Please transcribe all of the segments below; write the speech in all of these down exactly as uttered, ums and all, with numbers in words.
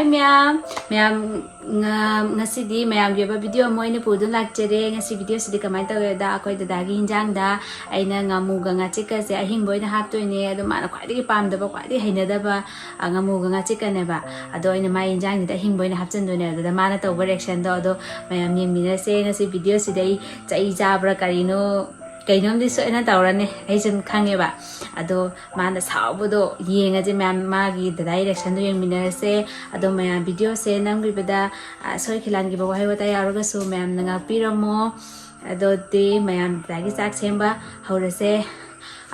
ꯃꯌꯥꯝ ꯃꯌꯥꯝ ꯉ- ꯉꯁꯤꯗꯤ ꯃꯌꯥꯝꯒꯤ ꯑꯣꯏꯕ ꯚꯤꯗꯤꯑꯣ ꯑꯃ ꯑꯣꯏꯅ ꯄꯨꯗꯨꯅ ꯂꯥꯛꯆꯔꯦ꯫ ꯉꯁꯤ ꯚꯤꯗꯤꯑꯣꯁꯤꯗꯤ ꯀꯃꯥꯏꯅ ꯇꯧꯒꯦꯗ, ꯑꯩꯈꯣꯏ ꯗꯗꯥꯒꯤ ꯍꯤꯟꯖꯥꯡꯗ ꯑꯩꯅ ꯉꯥꯃꯨꯒ ꯉꯥꯆꯤꯛꯀꯁꯦ ꯑꯍꯤꯡꯕ ꯑꯣꯏꯅ ꯍꯥꯞꯇꯣꯏꯅꯦ꯫ ꯑꯗꯣ ꯃꯥꯅ ꯈ꯭ꯋꯥꯏꯗꯒꯤ ꯄꯥꯝꯗꯕ, ꯈ꯭ꯋꯥꯏꯗꯒꯤ ꯍꯩꯅꯗꯕ, ꯑ, ꯉꯥꯃꯨꯒ ꯉꯥꯆꯤꯛꯀꯅꯦꯕ꯫ ꯑꯗꯣ ꯑꯩꯅ ꯃꯥꯏ ꯍꯤꯟꯖꯥꯡꯁꯤꯗ ꯑꯍꯤꯡꯕ ꯑꯣꯏꯅ ꯍꯥꯞꯆꯤꯟꯗꯣꯏꯅꯦ꯫ ꯑꯗꯨꯗ ꯃꯥꯅ ꯇꯧꯕ ꯔꯤꯌꯦꯛꯁꯟꯗꯣ ꯑꯗꯣ ꯃꯌꯥꯝ ꯌꯦꯡꯃꯤꯟꯅꯁꯦ꯫ ꯉꯁꯤ ꯚꯤꯗꯤꯑꯣꯁꯤꯗ ꯑꯩ ꯆꯩ ꯆꯥꯕ꯭ꯔꯥ ꯀꯔꯤꯅꯣ, ꯀꯩꯅꯣꯝꯗꯤ ꯁꯣꯏꯅ ꯇꯧꯔꯅꯤ, ꯑꯩꯁꯨ ꯈꯪꯉꯦꯕ꯫ ꯑꯗꯣ ꯃꯥꯅ ꯁꯥꯎꯕꯗꯣ ꯌꯦꯡꯉꯁꯦ ꯃꯌꯥꯝ, ꯃꯥꯒꯤ ꯗꯗꯥꯒꯤ ꯔꯤꯌꯦꯛꯁꯟꯗꯣ ꯌꯦꯡꯃꯤꯟꯅꯔꯁꯦ꯫ ꯑꯗꯣ ꯃꯌꯥꯝ ꯚꯤꯗꯤꯑꯣꯁꯦ ꯅꯝꯈꯤꯕꯗ, ꯑ, ꯁꯣꯏ ꯈꯤꯂꯥꯟꯈꯤꯕ ꯋꯥꯍꯩ ꯋꯥꯇꯥ ꯌꯥꯎꯔꯒꯁꯨ ꯃꯌꯥꯝꯅ ꯉꯥꯛꯄꯤꯔꯝꯃꯣ꯫ ꯑꯗꯨꯗꯤ ꯃꯌꯥꯝ ꯗꯗꯥꯒꯤ ꯆꯥꯛ ꯁꯦꯝꯕ ꯍꯧꯔꯁꯦ꯫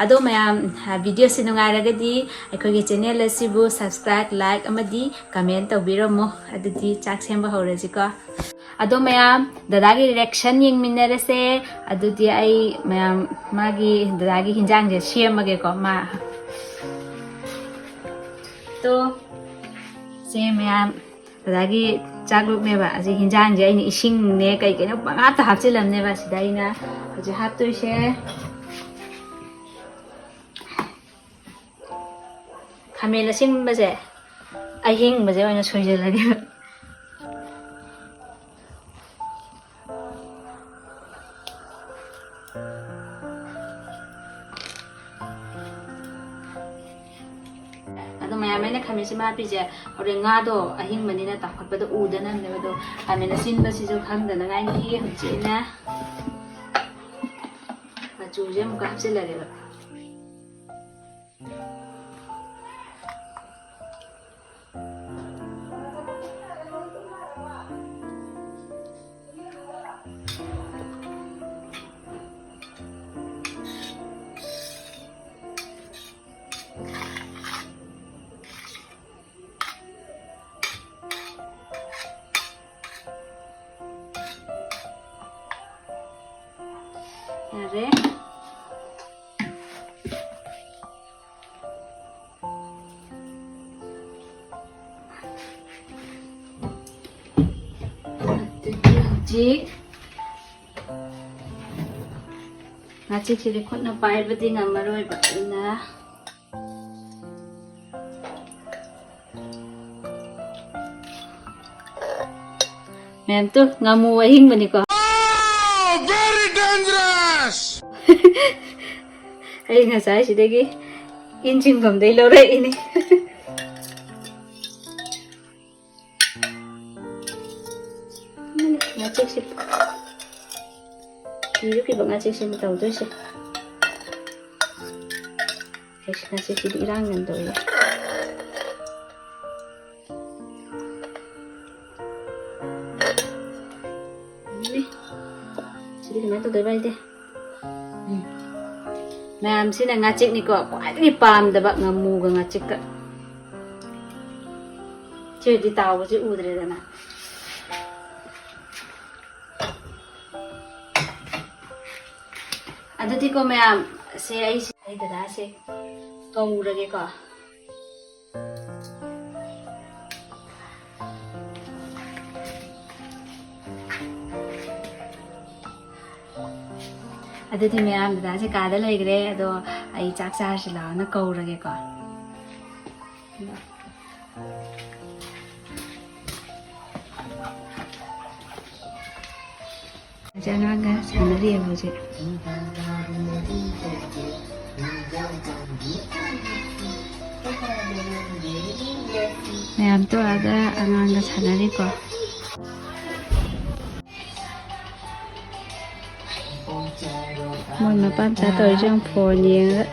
ꯑꯗꯣ ꯃꯌꯥꯝ, ꯑ, ꯚꯤꯗꯤꯑꯣꯁꯤ ꯅꯨꯡꯉꯥꯏꯔꯒꯗꯤ ꯑꯩꯈꯣꯏꯒꯤ ꯆꯦꯅꯦꯜ ꯑꯁꯤꯕꯨ subscribe, like ꯑꯃꯗꯤ comment ꯇꯧꯕꯤꯔꯝꯃꯣ꯫ ꯑꯗꯨꯗꯤ ꯆꯥꯛ ꯁꯦꯝꯕ ꯍꯧꯔꯁꯤꯀꯣ꯫ ꯑꯗꯣ ꯃꯌꯥꯝ ꯗꯗꯥꯒꯤ ꯔꯤꯌꯦꯛꯁꯟ ꯌꯦꯡꯃꯤꯟꯅꯔꯁꯦ꯫ ꯑꯗꯨꯗꯤ ꯑꯩ ꯃꯌꯥꯝ ꯃꯥꯒꯤ ꯗꯗꯥꯒꯤ ꯍꯤꯟꯖꯥꯡꯁꯦ ꯁꯦꯝꯃꯒꯦꯀꯣ꯫ ꯃꯥ ꯇꯣ ꯁꯦ ꯃꯌꯥꯝ ꯗꯗꯥꯒꯤ ꯆꯥꯛꯂꯨꯛꯅꯦꯕ꯫ ꯑꯁꯤ ꯍꯤꯟꯖꯥꯡꯁꯦ ꯑꯩꯅ ꯏꯁꯤꯡꯅꯦ ꯀꯩ ꯀꯩꯅꯣ ꯄꯪꯍꯥꯞꯇ ꯍꯥꯞꯆꯤꯜꯂꯝꯅꯦꯕ꯫ ꯁꯤꯗ ꯑꯩꯅ ꯍꯧꯖꯤꯛ ꯍꯥꯞꯇꯣꯏꯁꯦ ꯈꯥꯃꯦꯟ ꯑꯁꯤꯟꯕꯁꯦ, ꯑꯍꯤꯡꯕꯁꯦ ꯑꯣꯏꯅ ꯁꯣꯏꯖꯜꯂꯒꯦ꯫ ꯑꯗꯣ ꯃꯌꯥꯝ, ꯑꯩꯅ ꯈꯥꯃꯦꯟ ꯑꯁꯤꯟꯕ ꯍꯥꯞꯄꯤꯁꯦ ꯍꯣꯔꯦꯟ ꯉꯥꯗꯣ ꯑꯍꯤꯡꯕꯅꯤꯅ ꯇꯥꯎꯈꯠꯄꯗ ꯎꯗꯅꯕꯅꯦꯕ꯫ ꯑꯗꯣ ꯈꯥꯃꯦꯟ ꯑꯁꯤꯟꯕꯁꯤꯁꯨ ꯈꯪꯗꯅꯉꯥꯏꯒꯤ ꯍꯧꯖꯤꯛ ꯑꯩꯅ ꯃꯆꯨꯁꯦ ꯑꯃꯨꯛꯀ ꯍꯥꯞꯆꯤꯜꯂꯒꯦꯕ꯫ ꯌꯥꯔꯦ꯫ ꯑꯗꯨꯗꯤ ꯍꯧꯖꯤꯛ ꯉꯥꯆꯤꯛꯁꯤꯗꯤ ꯈꯨꯠꯅ ꯄꯥꯏꯕꯗꯤ ꯉꯝꯃꯔꯣꯏꯕ, ꯑꯗꯨꯅ ꯃꯌꯥꯝ ꯇꯨ, ꯉꯥꯃꯨ ꯑꯍꯤꯡꯕꯅꯤꯀꯣ꯫ Oh, very dangerous! ꯑꯩ ꯉꯁꯥꯏ ꯁꯤꯗꯒꯤ ꯏꯟ ꯆꯤꯡꯐꯝꯗꯩ ꯂꯧꯔꯛꯏꯅꯤ꯫ ꯉꯥꯆꯤꯛꯁꯤ, ꯄꯤꯔꯨꯈꯤꯕ ꯉꯥꯆꯤꯛꯁꯤꯕꯨ ꯇꯧꯗꯣꯏꯁꯦ꯫ ꯑꯩꯁ, ꯉꯥꯆꯤꯛꯁꯤꯗꯤ ꯏꯔꯥꯡ ꯌꯥꯝ ꯇꯧꯏ꯫ ꯁꯤꯗꯤ ꯀꯃꯥꯏꯅ ꯇꯧꯗꯣꯏꯕ ꯑꯩꯗꯤ? ꯎꯝ꯫ ꯃꯌꯥꯝꯁꯤꯅ ꯉꯥꯆꯤꯛꯅꯤꯀꯣ, ꯈ꯭ꯋꯥꯏꯗꯒꯤ ꯄꯥꯝꯗꯕ ꯉꯥꯃꯨꯒ ꯉꯥꯆꯤꯛꯀ꯫ ꯁꯤꯗꯤ ꯇꯥꯎꯕꯁꯦ ꯎꯗ꯭ꯔꯦꯗꯅ꯫ ꯑꯗꯨꯗꯤꯀꯣ ꯃꯌꯥꯝ, ꯁꯦ ꯑꯩꯁꯦ ꯑꯩ ꯗꯗꯥꯁꯦ ꯀꯧꯔꯒꯦꯀꯣ꯫ ꯑꯗꯨꯗꯤ ꯃꯌꯥꯝ, ꯗꯗꯥꯁꯦ ꯀꯥꯗ ꯂꯩꯈ꯭ꯔꯦ, ꯑꯗꯣ ꯑꯩ ꯆꯥꯛ ꯆꯥꯔꯁꯤ ꯂꯥꯛꯑꯣꯅ ꯀꯧꯔꯒꯦꯀꯣ꯫ ꯁꯦ ꯑꯉꯥꯡꯒ ꯁꯥꯟꯅꯔꯤꯑꯕ ꯍꯧꯖꯤꯛ꯫ ꯃꯌꯥꯝ ꯇꯣꯛꯑꯒ ꯑꯉꯥꯡꯒ ꯁꯥꯟꯅꯔꯤꯀꯣ꯫ ꯃꯣꯏ ꯃꯄꯥ ꯃꯆꯥ ꯇꯧꯔꯤꯁꯦ ꯌꯥꯝ ꯐꯣꯟ ꯌꯦꯡꯉꯒ꯫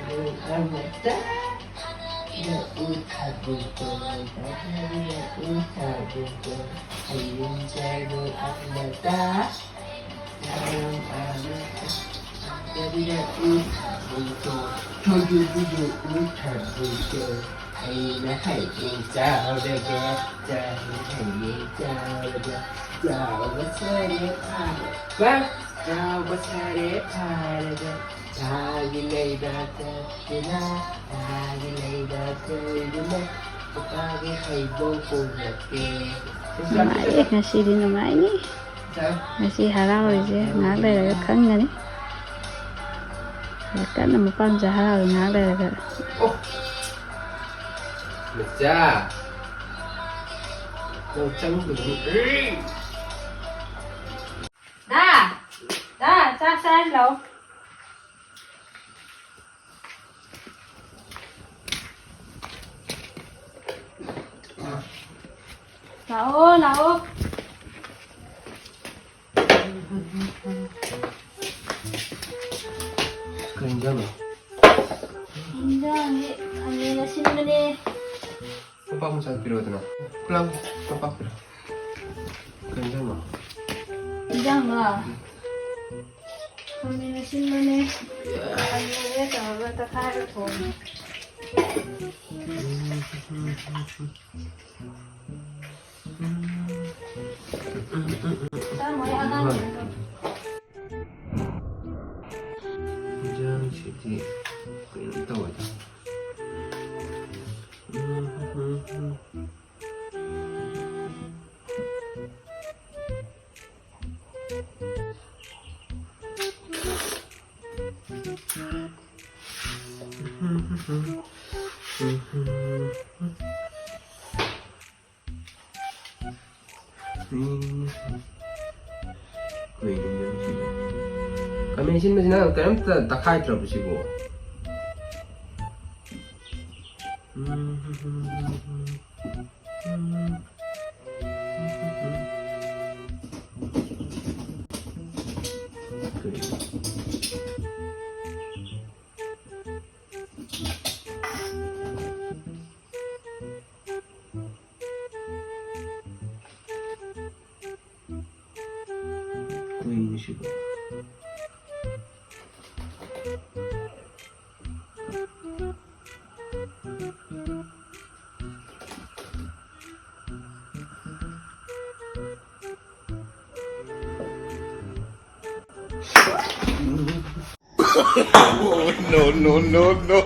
ꯑꯩꯅ ꯍꯌꯦꯡ ꯆꯥꯎꯔꯒ, ꯆꯥꯎꯔꯒ, ꯍꯌꯦꯡ ꯆꯥꯎꯔꯒ, ꯆꯥꯎꯕ ꯁꯥꯔꯦ ꯐꯥꯔꯒ, ꯆꯥꯎꯕ ꯁꯥꯔꯦ ꯐꯥꯔꯒ, ꯆꯥꯒꯤ ꯂꯩꯕꯥꯛꯇ ꯏꯃꯥ, ꯆꯥꯒꯤ ꯂꯩꯕꯥꯛꯇ ꯏꯃꯥ, ꯄꯄꯥꯒꯤ ꯍꯩꯕꯣꯡ ꯄꯨꯔꯛꯀꯦ꯫ ꯅꯨꯡꯉꯥꯏꯔꯦ, ꯉꯁꯤꯗꯤ ꯅꯨꯡꯉꯥꯏꯅꯤ꯫ ꯉꯁꯤ ꯍꯔꯥꯎꯔꯤꯁꯦ ꯉꯥꯏꯍꯥꯛ ꯂꯩꯔꯒ ꯈꯪꯒꯅꯤ꯫ ꯀꯟꯅ ꯃꯄꯥ ꯃꯆꯥ ꯍꯔꯥꯎꯔꯤ ꯉꯥꯏꯍꯥꯛ ꯂꯩꯔꯒ꯫ ꯑꯣ! ꯃꯆꯥ! ꯅꯪ ꯆꯪꯗ꯭ꯔꯤꯕꯅꯤ꯫ ꯆꯥꯛ ꯆꯥꯔꯁꯤ ꯂꯥꯛꯑꯣ꯫ ꯂꯥꯛꯑꯣ, ꯂꯥꯛꯑꯣ꯫ ꯀꯩ ꯏꯟꯖꯥꯡꯅꯣ? ꯏꯟꯖꯥꯡꯁꯦ ꯈꯥꯃꯦꯟ ꯑꯁꯤꯟꯕꯅꯦ꯫ ꯀꯣꯝꯄꯥꯛ ꯃꯆꯥ ꯄꯤꯔꯛꯑꯣꯗꯅ꯫ ꯄꯨꯂꯞ ꯀꯣꯝꯄꯥꯛ ꯄꯤꯔꯛꯑꯣ꯫ ꯀꯩ ꯏꯟꯖꯥꯡꯅꯣ? ꯏꯟꯖꯥꯡꯂꯣ? ꯈꯥꯃꯦꯟ ꯑꯁꯤꯟꯕꯅꯦ꯫ ꯑꯂꯨꯅꯦ ꯇꯧꯔꯒ ꯇꯛꯈꯥꯏꯔꯒ ꯊꯣꯡꯉꯦ꯫ ꯆꯥꯔꯝꯃꯣꯏ ꯑꯉꯥꯡꯁꯤꯡꯗꯣ꯫ ꯏꯟꯖꯥꯡꯁꯤꯗꯤ ꯀꯩꯅꯣꯝ ꯇꯧꯋꯦꯗ꯫ ꯈꯥꯃꯦꯟ ꯑꯁꯤꯟꯕꯁꯤꯅ ꯀꯔꯤꯝꯇ ꯇꯛꯈꯥꯏꯗ꯭ꯔꯕ ꯁꯤꯕꯨ? ꯀꯩꯅꯣ ꯁꯤꯕꯣ? No, no, no, no.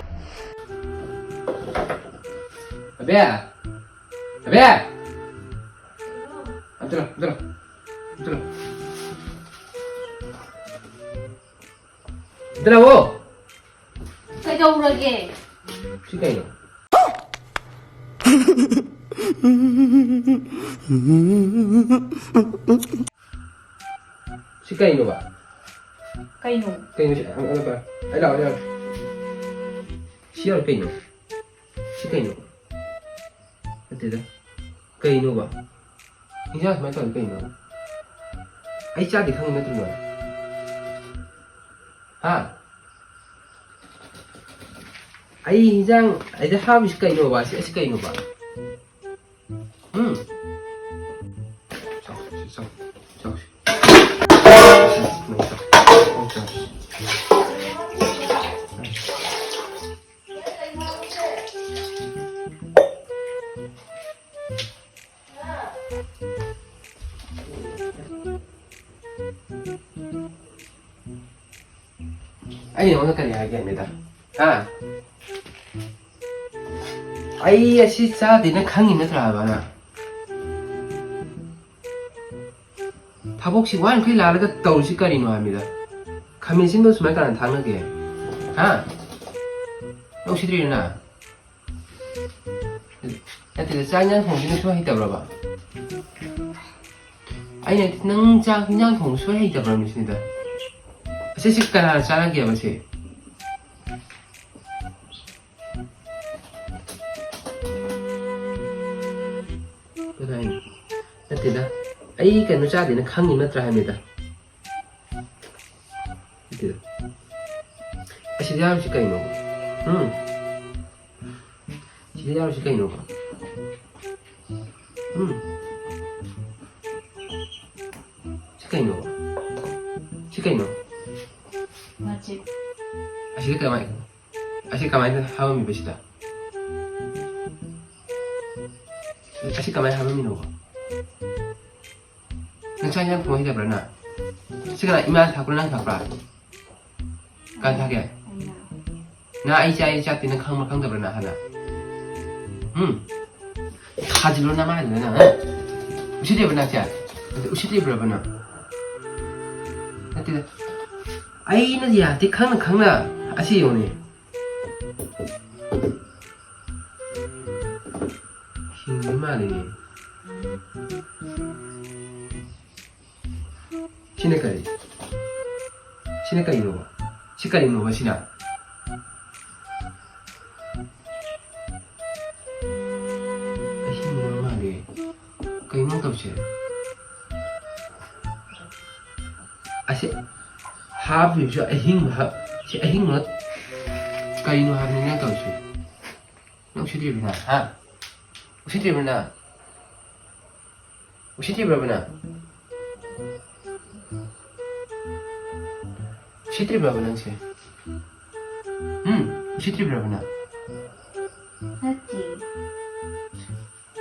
ꯑꯕꯦ! ꯑꯕꯦ! ꯑꯝꯇ ꯂꯥꯎ, ꯑꯝꯇ ꯂꯥꯎ, ꯑꯝꯇ ꯂꯥꯎ꯫ ꯑꯝꯇ ꯂꯥꯛꯑꯣ꯫ ꯀꯩꯗꯧꯔꯒꯦ? ꯁꯤ ꯀꯩꯅꯣ? ꯁꯤ ꯀꯩꯅꯣꯕ? ꯀꯩꯅꯣ? ꯀꯩꯅꯣ ꯁꯤ? ꯑ, ꯑ, ꯑ, ꯑꯩ ꯂꯥꯛꯑꯣ, ꯑꯩ ꯂꯥꯛꯑꯣ꯫ ꯁꯤ ꯌꯥꯎꯔꯤ ꯀꯩꯅꯣ? ꯁꯤ ꯀꯩꯅꯣ? ꯅꯠꯇꯦꯗ꯫ ꯀꯩꯅꯣꯕ? ꯍꯤꯟꯖꯥꯡ ꯁꯨꯃꯥꯏꯅ ꯇꯧꯔꯤ ꯀꯩꯅꯣ? ꯑꯩ ꯆꯥꯗꯦ ꯈꯪꯉꯤ ꯅꯠꯇ꯭ꯔꯣ ꯅꯣꯏ? ꯍꯥ? ꯑꯩ ꯍꯤꯟꯖꯥꯡ ꯑꯩꯗ ꯍꯥꯞꯄꯤꯁꯤ ꯀꯩꯅꯣꯕ? ꯑꯁꯤ, ꯑꯁꯤ ꯀꯩꯅꯣꯕ? ꯎꯝ? ꯆꯥꯎ, ꯆꯥꯎ, ꯆꯥꯎ, ꯆꯥꯎ꯫ ꯑꯩ ꯅꯉꯣꯟꯗ ꯀꯔꯤ ꯍꯥꯏꯒꯦ ꯍꯥꯏꯕꯅꯤꯗ? ꯍꯥ? ꯑꯩ ꯑꯁꯤ ꯆꯥꯗꯦꯅ ꯈꯪꯉꯤ ꯅꯠꯇ꯭ꯔꯥ ꯍꯥꯏꯕ ꯅꯪ? ꯊꯕꯛꯁꯤ ꯋꯥꯅꯈꯩ ꯂꯥꯜꯂꯒ ꯇꯧꯔꯤꯁꯤ ꯀꯔꯤꯅꯣ ꯍꯥꯏꯕꯅꯤꯗ? ꯈꯥꯃꯦꯟ ꯑꯁꯤꯟꯕ ꯁꯨꯃꯥꯏꯅ ꯀꯅꯥꯅ ꯊꯥꯛꯅꯒꯦ? ꯍꯥ? ꯅꯪ ꯎꯁꯤꯠꯇ꯭ꯔꯤꯔꯣ ꯅꯪ? ꯅꯠꯇꯦꯗ, ꯆꯥꯛ ꯏꯟꯖꯥꯡ ꯊꯣꯡꯕꯁꯤ ꯅꯪ ꯁꯨꯡꯍꯩ ꯍꯩꯇꯕ꯭ꯔꯕ? ꯑꯩꯅ ꯍꯥꯏꯗꯤ ꯅꯪ ꯆꯥꯛ ꯏꯟꯖꯥꯡ ꯊꯣꯡꯕ ꯁꯨꯡꯍꯩ ꯍꯩꯇꯕ꯭ꯔꯕ ꯁꯤꯅꯤꯗ? ꯑꯁꯤ, ꯁꯤ ꯀꯅꯥꯅ ꯆꯥꯔꯒꯦꯕ ꯁꯤ? ꯀꯗꯥꯏꯅꯣ? ꯅꯠꯇꯦꯗ, ꯑꯩ ꯀꯩꯅꯣ ꯆꯥꯗꯦꯅ ꯈꯪꯉꯤ ꯅꯠꯇ꯭ꯔꯥ ꯍꯥꯏꯕꯅꯤꯗ? ꯅꯠꯇꯦꯗ꯫ ꯑꯁꯤꯗ ꯌꯥꯎꯔꯤꯁꯤ ꯀꯩꯅꯣ? ꯎꯝ? ꯁꯤꯗ ꯌꯥꯎꯔꯤꯁꯤ ꯀꯩꯅꯣꯕ? ꯎꯝ? ꯁꯤ ꯀꯩꯅꯣꯕ? ꯁꯤ ꯀꯩꯅꯣ? ꯃꯆꯦ꯫ ꯑꯁꯤꯗ ꯀꯃꯥꯏ-, ꯑꯁꯤ ꯀꯃꯥꯏꯅ ꯍꯥꯞꯄꯝꯃꯤꯕ ꯁꯤꯗ? ꯑꯁꯤ ꯀꯃꯥꯏꯅ ꯍꯥꯞꯄꯝꯃꯤꯅꯣꯕ? ꯅꯪ ꯆꯥꯛ ꯏꯟꯖꯥꯡ ꯊꯣꯡ ꯍꯩꯇꯕ꯭ꯔꯥ ꯅꯪ? ꯁꯤ ꯀꯅꯥ, ꯏꯃꯥꯅ ꯊꯥꯛꯄ꯭ꯔꯥ ꯅꯪ ꯊꯥꯛꯄ꯭ꯔꯥ? ꯀꯅꯥ ꯊꯥꯛꯀꯦ? ꯑꯩꯅ꯫ ꯅꯪ ꯑꯩ ꯆꯥꯏ ꯆꯥꯛꯇꯤ ꯅꯪ ꯈꯪꯕ꯭ꯔꯥ ꯈꯪꯗꯕ꯭ꯔꯥ ꯅꯪ ꯍꯥꯟꯅ? ꯎꯝ? ꯊꯥꯖꯤꯜꯂꯣ ꯅꯃꯥꯏꯗꯨꯗ ꯅꯪ, ꯍꯥ? ꯎꯁꯤꯠꯇ꯭ꯔꯤꯕ꯭ꯔꯥ ꯅꯪꯁꯦ? ꯅꯠꯇꯦ, ꯎꯁꯤꯠꯇ꯭ꯔꯤꯕ꯭ꯔꯕ ꯅꯪ? ꯅꯠꯇꯦꯗ꯫ ꯑꯩꯅ ꯌꯥꯗꯦ ꯈꯪꯅ ꯈꯪꯅ ꯑꯁꯤ ꯌꯦꯡꯉꯨꯅꯦ꯫ ꯍꯤꯡꯕ ꯃꯥꯜꯂꯤꯅꯦ꯫ ꯁꯤꯅ ꯀꯔꯤ? ꯁꯤꯅ ꯀꯩꯅꯣꯕ? ꯁꯤ ꯀꯔꯤꯅꯣꯕ ꯁꯤꯅ? ꯑꯍꯤꯡꯕ ꯃꯥꯜꯂꯦ꯫ ꯀꯩꯅꯣ ꯇꯧꯁꯦ? ꯑꯁꯤ ꯍꯥꯞꯄꯤꯕꯁꯨ ꯑꯍꯤꯡꯕ ꯍꯥꯞ-, ꯁꯤ ꯑꯍꯤꯡꯕ ꯀꯩꯅꯣ ꯍꯥꯏꯕꯅꯤ ꯅꯪ ꯇꯧꯔꯤꯁꯤ? ꯅꯪ ꯎꯁꯤꯠꯇ꯭ꯔꯤꯕꯅ, ꯍꯥ? ꯎꯁꯤꯠꯇ꯭ꯔꯤꯕꯅ? ꯎꯁꯤꯠꯇ꯭ꯔꯤꯕ꯭ꯔꯕꯅ? ꯎꯁꯤꯠꯇ꯭ꯔꯤꯕ꯭ꯔꯕ ꯅꯪꯁꯦ? ꯎꯝ? ꯎꯁꯤꯠꯇ꯭ꯔꯤꯕ꯭ꯔꯕꯅ? ꯅꯠꯇꯦ꯫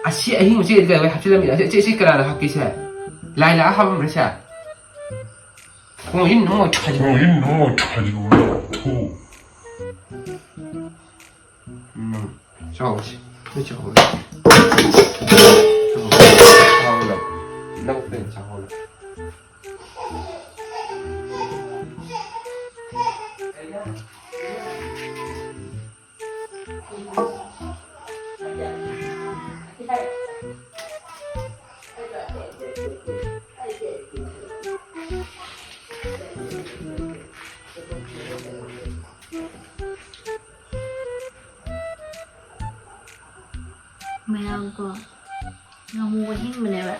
ꯑꯁꯤ ꯑꯍꯤꯡꯕꯁꯤ ꯀꯩꯗꯧꯕꯩ ꯍꯥꯞꯆꯤꯜꯂꯝꯃꯤꯅꯣ? ꯑꯁꯤ, ꯑꯁꯤ, ꯑꯁꯤ ꯀꯅꯥꯅ ꯍꯥꯞꯀꯦꯁꯦ? ꯂꯥꯏ ꯂꯥꯛꯑ ꯍꯥꯞꯄꯝꯕ꯭ꯔꯁꯦ? ꯀꯩꯅꯣ, ꯏꯟ ꯅꯣ ꯊꯥꯖꯤꯜꯂꯣ꯫ ꯀꯩꯅꯣ, ꯏꯟ ꯅꯣ ꯊꯥꯖꯤꯜꯂꯣ꯫ ꯊꯨ꯫ ꯎꯝ, ꯆꯥꯎꯁꯤ꯫ ꯂꯣꯏ ꯆꯥꯎꯍꯜꯂꯣ꯫ ꯆꯥꯎꯍꯜꯂꯣ꯫ ꯂꯧ ꯄꯦꯟ ꯆꯥꯎꯍꯜꯂꯣ꯫ ꯃꯌꯥꯝ ꯀꯣ, ꯉꯥꯃꯨ ꯑꯍꯤꯡꯕꯅꯦꯕ꯫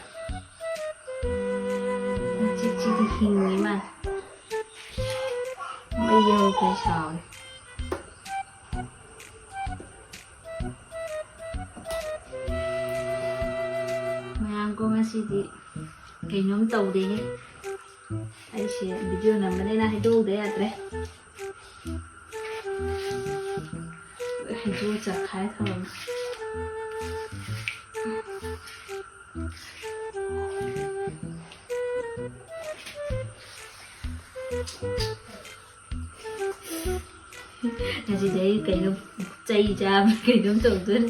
ꯃꯆꯤꯛꯁꯤꯗꯤ ꯍꯤꯡꯉꯤ ꯃꯥꯜꯂꯦ꯫ ꯃꯩ ꯍꯧꯈꯩ ꯁꯥꯎꯔꯦ꯫ ꯃꯌꯥꯝ ꯀꯣ, ꯉꯁꯤꯗꯤ ꯀꯩꯅꯣꯝ ꯇꯧꯔꯦꯍꯦ꯫ ꯑꯩꯁꯦ ꯚꯤꯗꯤꯑꯣ ꯅꯝꯕꯅꯤꯅ ꯍꯥꯏꯗꯣꯛꯎꯗ ꯌꯥꯗ꯭ꯔꯦ꯫ ꯍꯩꯖꯨ ꯆꯥꯛꯈꯥꯏ ꯊꯝꯃꯝꯃꯦ꯫ ꯉꯁꯤꯗꯤ ꯑꯩ ꯀꯩꯅꯣ ꯆꯩ ꯆꯥꯕ ꯀꯩꯅꯣꯝ ꯇꯧꯗꯣꯔꯦ꯫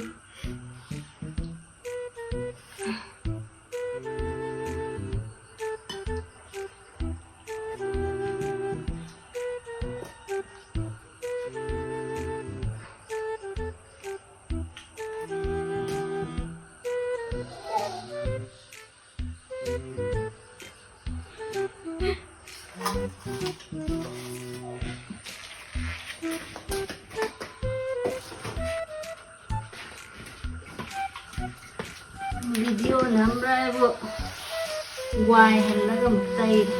ꯚꯤꯗꯤꯑꯣ ꯅꯝꯕ꯭ꯔꯥ ꯍꯥꯏꯕꯨ ꯋꯥꯏ ꯍꯜꯂꯒ ꯑꯃꯨꯛ ꯇꯩꯔꯦ꯫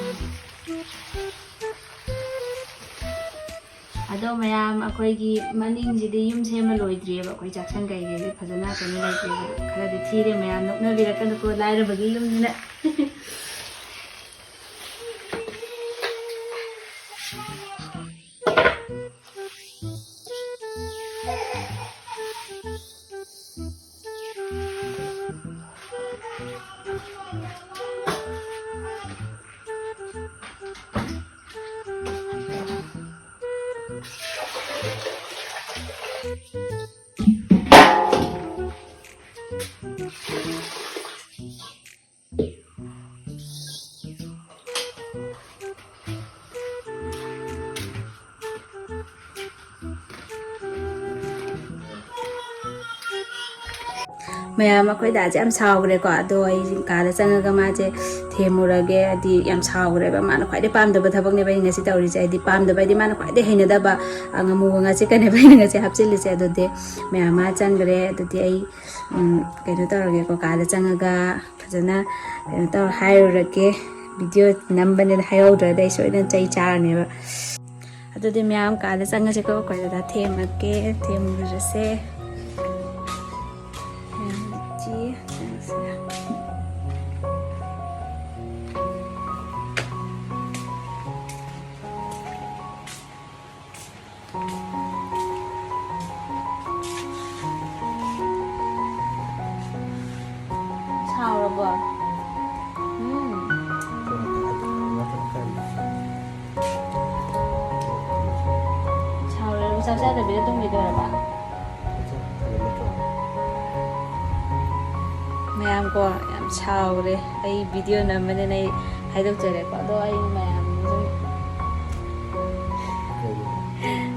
ꯑꯗꯣ ꯃꯌꯥꯝ, ꯑꯩꯈꯣꯏꯒꯤ ꯃꯅꯤꯡꯁꯤꯗꯤ ꯌꯨꯝ ꯁꯦꯝꯕ ꯂꯣꯏꯗ꯭ꯔꯤꯑꯕ꯫ ꯑꯩꯈꯣꯏ ꯆꯥꯛꯁꯪ ꯀꯩꯀꯩꯁꯦ ꯐꯖꯅ ꯀꯩꯅꯣ ꯂꯩꯇ꯭ꯔꯤꯕ, ꯈꯔꯗꯤ ꯊꯤꯔꯦ꯫ ꯃꯌꯥꯝ ꯅꯣꯛꯅꯕꯤꯔꯛꯀꯅꯨꯀꯣ, ꯂꯥꯏꯔꯕꯒꯤ ꯌꯨꯝꯅꯤꯅ꯫ ꯃꯌꯥꯝ, ꯑꯩꯈꯣꯏ ꯗꯥꯁꯦ ꯌꯥꯝ ꯁꯥꯎꯈ꯭ꯔꯦꯀꯣ꯫ ꯑꯗꯣ ꯑꯩ ꯀꯥꯗ ꯆꯪꯉꯒ ꯃꯥꯁꯦ ꯊꯦꯝꯃꯨꯔꯒꯦ꯫ ꯍꯥꯏꯗꯤ ꯌꯥꯝ ꯁꯥꯎꯈ꯭ꯔꯦꯕ, ꯃꯥꯅ ꯈ꯭ꯋꯥꯏꯗꯩ ꯄꯥꯝꯗꯕ ꯊꯕꯛꯅꯦꯕ ꯑꯩꯅ ꯉꯁꯤ ꯇꯧꯔꯤꯁꯦ꯫ ꯍꯥꯏꯗꯤ ꯄꯥꯝꯗꯕ ꯍꯥꯏꯗꯤ ꯃꯥꯅ ꯈ꯭ꯋꯥꯏꯗꯩ ꯍꯩꯅꯗꯕ, ꯑ, ꯉꯥꯃꯨꯒ ꯉꯥꯆꯤꯛꯀꯅꯦꯕ ꯑꯩꯅ ꯉꯁꯤ ꯍꯥꯞꯆꯤꯜꯂꯤꯁꯦ꯫ ꯑꯗꯨꯗꯤ ꯃꯌꯥꯝ, ꯃꯥ ꯆꯪꯈ꯭ꯔꯦ꯫ ꯑꯗꯨꯗꯤ ꯑꯩ, ꯎꯝ, ꯀꯩꯅꯣ ꯇꯧꯔꯒꯦꯀꯣ, ꯀꯥꯗ ꯆꯪꯉꯒ ꯐꯖꯅ ꯀꯩꯅꯣ ꯇꯧꯔ ꯍꯥꯏꯔꯨꯔꯒꯦ꯫ ꯚꯤꯗꯤꯑꯣ ꯅꯝꯕꯅꯦꯅ ꯍꯥꯏꯍꯧꯗ꯭ꯔꯗꯤ ꯑꯩ ꯁꯣꯏꯗꯅ ꯆꯩ ꯆꯥꯔꯅꯦꯕ꯫ ꯑꯗꯨꯗꯤ ꯃꯌꯥꯝ, ꯀꯥꯗ ꯆꯪꯉꯁꯦꯀꯣ꯫ ꯑꯩꯈꯣꯏ ꯗꯥꯗꯥ ꯊꯦꯝꯃꯒꯦ, ꯊꯦꯝꯃꯨꯔꯁꯦ꯫ ꯃꯌꯥꯝ, ꯆꯦ, ꯆꯪꯁꯦ꯫ ꯁꯥꯎꯔꯕꯣ? ꯎꯝ꯫ ꯁꯥꯎꯔꯦ, ꯆꯥꯛ ꯆꯥꯗꯕꯤꯗ ꯇꯨꯝꯈꯤꯗꯣꯏꯔꯕ? ꯃꯌꯥꯝ ꯀꯣ, ꯌꯥꯝ ꯁꯥꯎꯔꯦ꯫ ꯑꯩ ꯚꯤꯗꯤꯑꯣ ꯅꯝꯕꯅꯤꯅ ꯑꯩ ꯍꯥꯏꯗꯣꯛꯆꯔꯦꯀꯣ꯫ ꯑꯗꯣ ꯑꯩ ꯃꯌꯥꯝ ꯁꯨꯝ ꯀꯩꯅꯣ?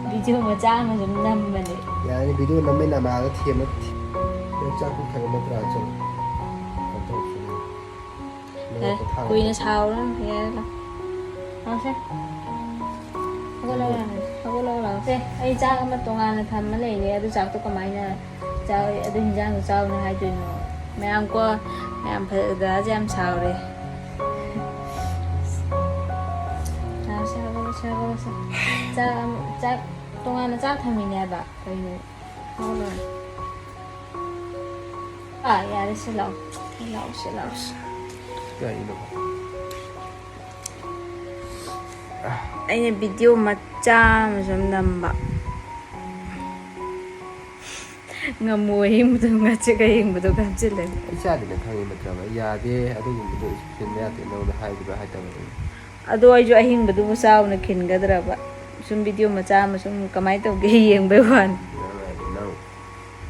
ꯚꯤꯗꯤꯑꯣ ꯃꯆꯥ ꯑꯃ ꯁꯨꯝ ꯅꯝꯕꯅꯦ꯫ ꯌꯥꯔꯦ, ꯚꯤꯗꯤꯑꯣ ꯅꯝꯕꯩ ꯅꯃꯥꯗ ꯊꯦꯝꯃ ꯊꯤ-, ꯅꯪ ꯆꯥꯛ ꯄꯨꯈꯔ ꯅꯠꯇ꯭ꯔꯥ? ꯆꯠꯂꯣ꯫ ꯀꯩꯅꯣ ꯇꯧꯔꯁꯤ꯫ ꯌꯥꯔꯦ, ꯀꯨꯏꯅ ꯁꯥꯎꯔꯅꯨ, ꯌꯥꯔꯦ, ꯂꯥꯎ꯫ ꯂꯥꯎꯁꯦ꯫ ꯍꯧꯒꯠꯂꯣ, ꯂꯥꯎ꯫ ꯍꯧꯒꯠꯂꯣ, ꯂꯥꯎ꯫ ꯁꯦ, ꯑꯩ ꯆꯥꯛ ꯑꯃ ꯇꯣꯉꯥꯟꯅ ꯊꯝꯃ ꯂꯩꯔꯦ꯫ ꯑꯗꯨ ꯆꯥꯛꯇꯣ ꯀꯃꯥꯏꯅ ꯆꯥ-, ꯑꯗꯨ ꯍꯤꯟꯖꯥꯡꯗꯣ ꯆꯥꯎꯅ ꯍꯥꯏꯗꯣꯏꯅꯣ? ꯃꯌꯥꯝ ꯀꯣ, ꯃꯌꯥꯝ ꯐ-, ꯗꯗꯥꯁꯦ ꯌꯥꯝ ꯁꯥꯎꯔꯦ꯫ ꯁꯥꯎꯔꯁꯦ, ꯍꯧꯒꯠꯂꯁꯦ, ꯍꯧꯒꯠꯂꯁꯦ꯫ ꯆꯥꯛ ꯑꯃ, ꯆꯥꯛ, ꯇꯣꯉꯥꯟꯅ ꯆꯥꯛ ꯊꯝꯃꯤꯅꯦ ꯍꯥꯏꯕ꯫ ꯀꯩꯅꯣ? ꯍꯧꯒꯠꯂꯣ꯫ ꯑꯥ, ꯌꯥꯔꯦ, ꯁꯤ ꯂꯥꯛꯑꯣ꯫ ꯁꯤ ꯂꯥꯛꯑꯣ, ꯁꯤ ꯂꯥꯛꯑꯣ, ꯁꯤ꯫ ꯀꯩꯅꯣ? ꯑꯩꯅ ꯚꯤꯗꯤꯑꯣ ꯃꯆꯥ ꯑꯃ ꯁꯨꯝ ꯅꯝꯕ꯫ ꯉꯥꯃꯨ ꯑꯍꯤꯡꯕꯗꯣ, ꯉꯥꯆꯤꯛ ꯑꯍꯤꯡꯕꯗꯣ ꯀꯥꯞꯁꯤꯜꯂꯦ꯫ ꯑꯩ ꯆꯥꯗꯦꯅ ꯈꯪꯉꯤ ꯅꯠꯇ꯭ꯔꯕ? ꯌꯥꯗꯦ, ꯑꯗꯨꯒꯨꯝꯕꯗꯣ ꯈꯤꯟꯕ ꯌꯥꯗꯦ, ꯅꯉꯣꯟꯗ ꯍꯥꯏꯗꯕ ꯍꯥꯏꯇꯕꯅꯤ꯫ ꯑꯗꯣ ꯑꯩꯁꯨ ꯑꯍꯤꯡꯕꯗꯨꯕꯨ ꯆꯥꯎꯅ ꯈꯤꯟꯒꯗ꯭ꯔꯕ? ꯁꯨꯝ ꯚꯤꯗꯤꯑꯣ ꯃꯆꯥ ꯑꯃ ꯁꯨꯝ ꯀꯃꯥꯏꯅ ꯇꯧꯒꯦ ꯌꯦꯡꯕꯩ ꯋꯥꯅꯤ꯫ ꯅꯪ ꯍꯥꯏꯗꯤ ꯅꯪ,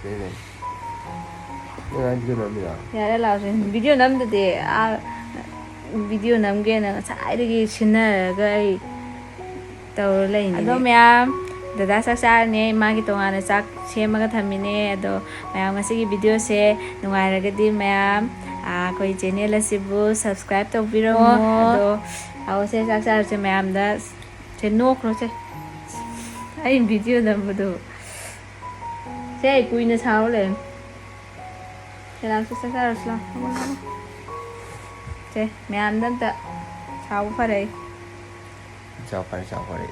ꯀꯩ ꯂꯩ? ꯅꯪ ꯍꯥꯏꯗꯤ ꯀꯩꯅꯣ ꯍꯥꯏꯕꯅꯤꯗ? ꯌꯥꯔꯦ, ꯂꯥꯎꯁꯦ꯫ ꯚꯤꯗꯤꯑꯣ ꯅꯝꯗꯗꯤ, ꯑꯥ, ꯚꯤꯗꯤꯑꯣ ꯅꯝꯒꯦꯅ ꯉꯁꯥꯏꯗꯒꯤ ꯁꯤꯟꯅꯔꯒ ꯑꯩ ꯇꯧꯔ ꯂꯩꯅꯤꯅꯦ꯫ ꯑꯗꯣ ꯃꯌꯥꯝ, ꯗꯗꯥ ꯆꯥꯛ ꯆꯥꯔꯅꯤ, ꯃꯥꯒꯤ ꯇꯣꯉꯥꯟꯅ ꯆꯥꯛ ꯁꯦꯝꯃꯒ ꯊꯝꯃꯤꯅꯦ꯫ ꯑꯗꯣ ꯃꯌꯥꯝ, ꯉꯁꯤꯒꯤ ꯚꯤꯗꯤꯑꯣꯁꯦ ꯅꯨꯡꯉꯥꯏꯔꯒꯗꯤ ꯃꯌꯥꯝ, ꯑꯥ, ꯑꯩꯈꯣꯏ ꯆꯦꯅꯦꯜ ꯑꯁꯤꯕꯨ ꯁꯕꯁꯀ꯭ꯔꯥꯏꯕ ꯇꯧꯕꯤꯔꯝꯃꯣ꯫ ꯑꯣ꯫ ꯑꯗꯣ ꯂꯥꯛꯑꯣꯁꯦ, ꯆꯥꯛ ꯆꯥꯔꯁꯦ ꯃꯌꯥꯝꯗ꯫ ꯁꯦ, ꯅꯣꯛꯈ꯭ꯔꯣꯁꯦ꯫ ꯑꯩ ꯚꯤꯗꯤꯑꯣ ꯅꯝꯕꯗꯣ꯫ ꯁꯦ, ꯑꯩ ꯀꯨꯏꯅ ꯁꯥꯎꯔ ꯂꯩꯔꯦ꯫ ꯁꯦ, ꯂꯥꯛꯑꯣꯁꯦ, ꯆꯥꯛ ꯆꯥꯔꯁꯤ ꯂꯥꯛꯑꯣ꯫ ꯁꯦ, ꯃꯌꯥꯝꯗ ꯑꯝꯇ ꯁꯥꯎꯕ ꯐꯔꯦ꯫ ꯆꯥꯎ ꯐꯔꯦ, ꯆꯥꯎ ꯐꯔꯦ꯫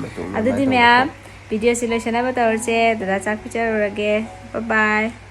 ꯃꯇꯣꯝꯗ ꯑꯗꯨꯗꯤ ꯑꯗꯨꯃꯥꯏꯅ ꯃꯌꯥꯝ, ꯇꯧꯕ꯫ ꯚꯤꯗꯤꯑꯣꯁꯤ ꯂꯣꯏꯁꯤꯟꯅꯕ ꯇꯧꯔꯁꯦ꯫ ꯗꯗꯥ ꯆꯥꯛ ꯄꯤꯖꯔꯨꯔꯒꯦ꯫ Bye bye꯫